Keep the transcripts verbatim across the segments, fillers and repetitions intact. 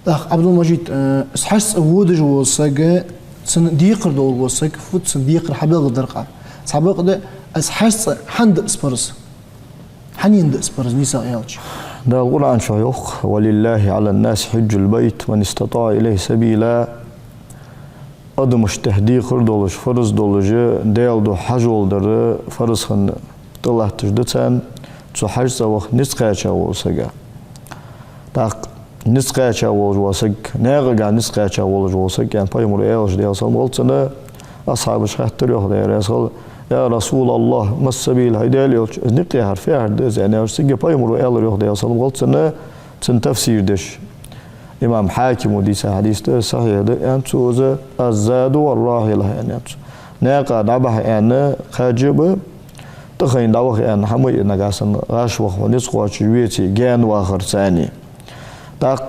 ТӀаккха, Ӏабдул-Мажид, э, из хьажцӀа водаш вола саг, цун декхар долаш вола саг, фуд цун декхар хьабелгалдергда? Цхьабакъда, из хьажцӀа хӀана да из парз? Хьанна да из парз, нийсагӀа аьлча? Дала Къуръан чу йоах: «ولله على الناس حج البيت من استطاع إليه سبيلا». Адамашта тӀа декхар долаш, фарз долаш, Даьла духьа хьажол дар фарз хинна тӀалатташ да царна, цу хьажцӀа ваха низ кхаьча волча сага. ТӀаккха низ кхаьча волаш вола саг, наькъагахьа низ кхаьча волаш вола саг, аьнна, пайхамара аьлча, Даьла салам хилда цунна, асхьабаша хаьттар йоах, Даьла раьза хилва: «يا رسول الله، ما السبيل?» ХӀай Даьла элча, из никъ яхар фу яхар да из, аьнна, аьлча, цига пайхамара аьлар йоах, Даьла салам хилда цунна, цун тафсир деш. Имам Хьакима дийца хьадис да, сахьихь да, аьннад цо из: «الزاد والراحلة», аьннад цо. Наькъа дӀабахьа аьнна кхаьжа ба, тӀахайна дӀаваха аьнна хӀама а, нагахьа санна гӀаш ваха хьо низ кхоачаш веце, гаьна вахарца аьнна. ТӀаккха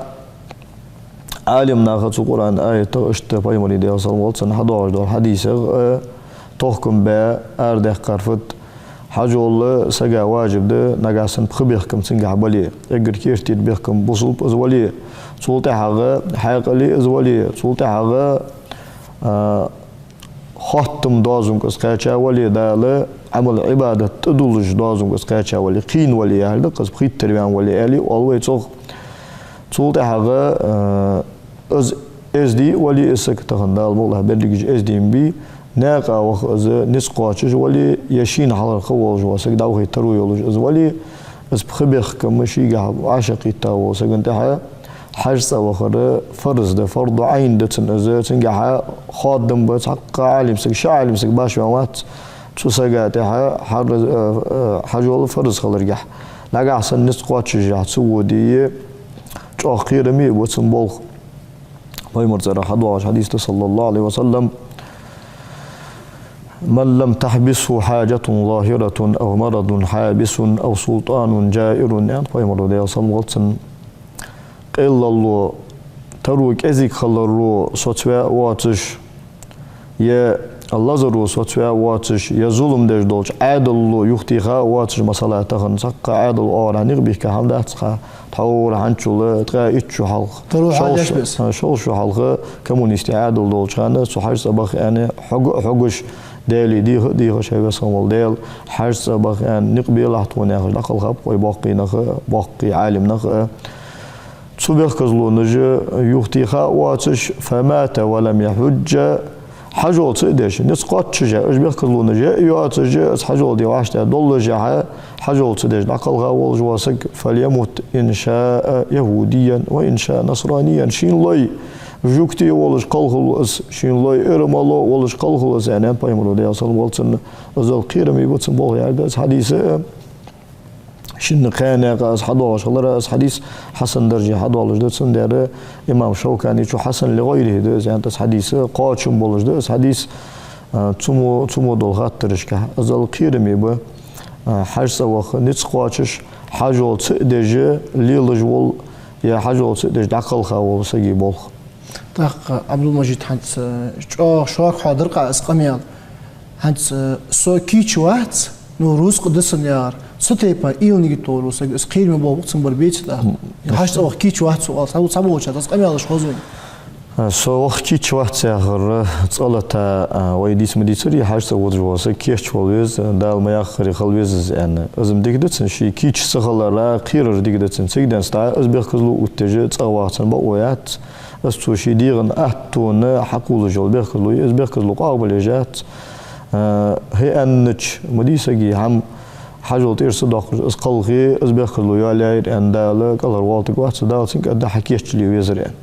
Ӏалимнаха цу Къуръан аятах, иштта пайхамара, Даьла салам хилда цунна, хьадоагӀаш долча хьадисах, э, тохкам баь арадаьккхар фуд: хьажол сага важиб да, нагахьа санна пхи бехкам цунгахьа бале, эггара керттера бехкам бусалба из вале, цул тӀехьагӀа хьаькъале из вале, цул тӀехьагӀа, а, хоттама доазонга из кхаьча вале, Дала Ӏамал-Ӏибадат тӀадуллаш доазонга из кхаьча вале, кхийна вале, яхар да-кх из, пхийттара ваьнна вале, аьле оал вай цох. Цул тӀехьагӀа, э, из эздий вале, из саг, тахан Дала мукъалахь берригаш эздий ма бий, наькъа ваха из низ кхоачаш вале, е шийна хьалхарча волаш вола саг дӀавахийта таро йолаш из вале, из пхи бехкам шийгахьа вӀашагӀкхийтта волча сагана тӀехьа хьажцӀа вахар фарз да, фарду Ӏайн да цунна из, цунгахьа хоадам ба цхьаккха Ӏалим саг, ши Ӏалим саг башха ваьнна вац цу сага тӀехьа хьар-, э, э, хьажол фарз хиларгахьа. Нагахьа санна низ кхоачашехь ца воде, чӀоагӀа кхераме а ба цун болх. Пайхамара цӀерагӀа хьадоагӀаш хьадис да, صلى الله عليه وسلم: «من لم تحبسه حاجة ظاهرة أو مرض حابس أو سلطان جائر», аьннад пайхамара, Даьла салам хилда цунна. Къеллало, таро кӀезига хиларо соцаваь а воацаш, е лазаро соцаваь а воацаш, е зулам деш долча Ӏаьдало юхатеха а воацаш, масала, тахан цхьаккха Ӏаьдала оагӀорахьа никъ бихка хӀама дац-кх, тхьовра хӀанзчул ткъаь итт шу хьалха, таро хьадеш беза, шовзткъа шу хьалха коммунистий Ӏаьдал долча хана цу хьажцӀа баха аьнна хьога а хьогаш, Даьлага деха а дехаш, хӀай веза хинна вола Даьла, хьажцӀа баха аьнна никъ белахь тхона, яхаш, дӀакхелхаб-кх вай боккхий нах а, боккхий Ӏалимнах а. Цу бехказлонаш юхатеха а воацаш, «فمات ولم يحج», хьажол ца а деш, низ кхоачаш а, уж бехказлонаш а йоацаш, из хьажол де вӀаштӀехьа доллашехь, хьажол ца деш дӀакхелха волаш вола саг, «فليمت إن شاء يهوديا وإن شاء نصرانيا», шийна лой жугтий волаш кхелхалва из, шийна лой эрмало волаш кхелхалва из, аьннад пайхамара, Даьла салам хилда цунна. Иззал кхераме ба цун болх, яхар да из хьадис а. Шинна кхаь наькъа из хьадоагӀаш хилар, из хьадис хьасан дарже хьадоалаш да, цудухьа имам Шавканийс «حسن لغيره» да из аьннад, из хьадис кхоачам болаш да из хьадис, а, цу мо, цу мо дола хаттарашка. Иззал кхераме ба, а, хьажцӀа ваха низ кхоачаш, хьажол ца а деш лелаш вола, е хьажол ца а деш дӀакхелха вола сага болх. ТӀаккха, Ӏабдул-Мажид, хӀанз, э, чӀоагӀа шорхо хьоадаьр-кх из къамаьл. ХӀанз, э, со кийча вац, ну, рузкъа да сона, яхар, цу тайпара уйла-нигат долаш вола саг, из кхераме болх ба-кх цун бар, беций тӀаккха? ХьажцӀа ваха кийча вац со оал цхьаболчар, из къамаьлаш хоза вайна. Э, со ваха кийча вац яхар, цкъа-латта, э, вай дийца ма дийццара, хьажцӀа водаш вола саг кийча хила веза, Дала ма яххара хила веза из аьнна. Из-м дика да цун, ший кийча ца хилар, кхерар дика да цун. Цига денз тӀа из бехказло оттадеш цӀагӀа ваха цун бокъо яц. Из цо ший дегӀа аьттонна хьакхоллаш йола бехказло я, из бехказло къоабалъеш яц. Э, хӀаьта аьннача, ма дий сага хӀама, хьажол тӀера ца доаккхаш из кхелхе, из бехказло йоалаяьй аьнна, Дала кӀалхарвоалийтаргвац, Дала цунга кӀадда хьакийчле везар аьнна.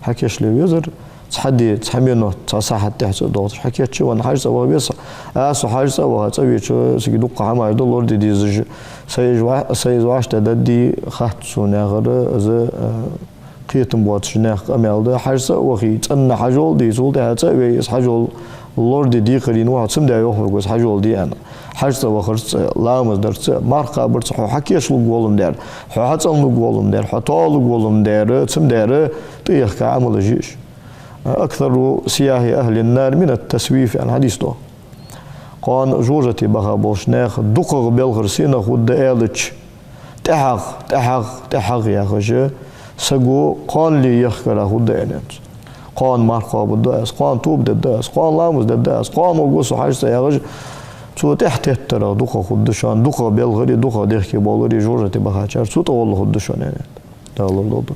Хьакийчле везар, цхьа ди, цхьа минот, цхьа сахьат тӀехьа ца доагӀаш хьакийча, ванна хьажцӀа ваха веза. Аз со хьажцӀа ваха цӀавеча, цига дукха хӀамаш да лораде дезаш, са из ва-, са из вӀаштӀехьдаргдий хац сона, яхар, из, э, кхетам боацача наьха къамаьл да. ХьажцӀа а вахе, цӀена хьажол де, цул тӀехьа цӀа а ве, из хьажол лораде декхарийна ва хьо, цудухьа йоах хьога из хьажол де аьнна. ХьажцӀа вахарца, ламаз дарца, марха кхабарца хьо хьакийчлургволаш дар, хьо хьацӀенлургволаш дар, хьо тоалургволаш дар, цудухьа тӀехьа Ӏамалаш я уж. «أكثر سياح أهل النار من التسويف», аьнна хьадис да. Кхоана жожагӀате баха болча наьха дукхагӀа белхар сенах хургда аьлча, тӀехьагӀа, тӀехьагӀа, тӀехьагӀа яхаш, Саго кхоанал ехкара хургда аьннад цо. Кхоана марха кхоабаргда аз, кхоана тоба дергда аз, кхоана ламаз дергда аз, кхоана воагӀа со Хьажцӏа яхаш, цо тӏехьатеттарах дукха хургда шоана, дукха белхари, дукха дехке болари, жожагӏате бахачар цо тӏагӏолла хургда шоана аьннад. Дала лорадолда.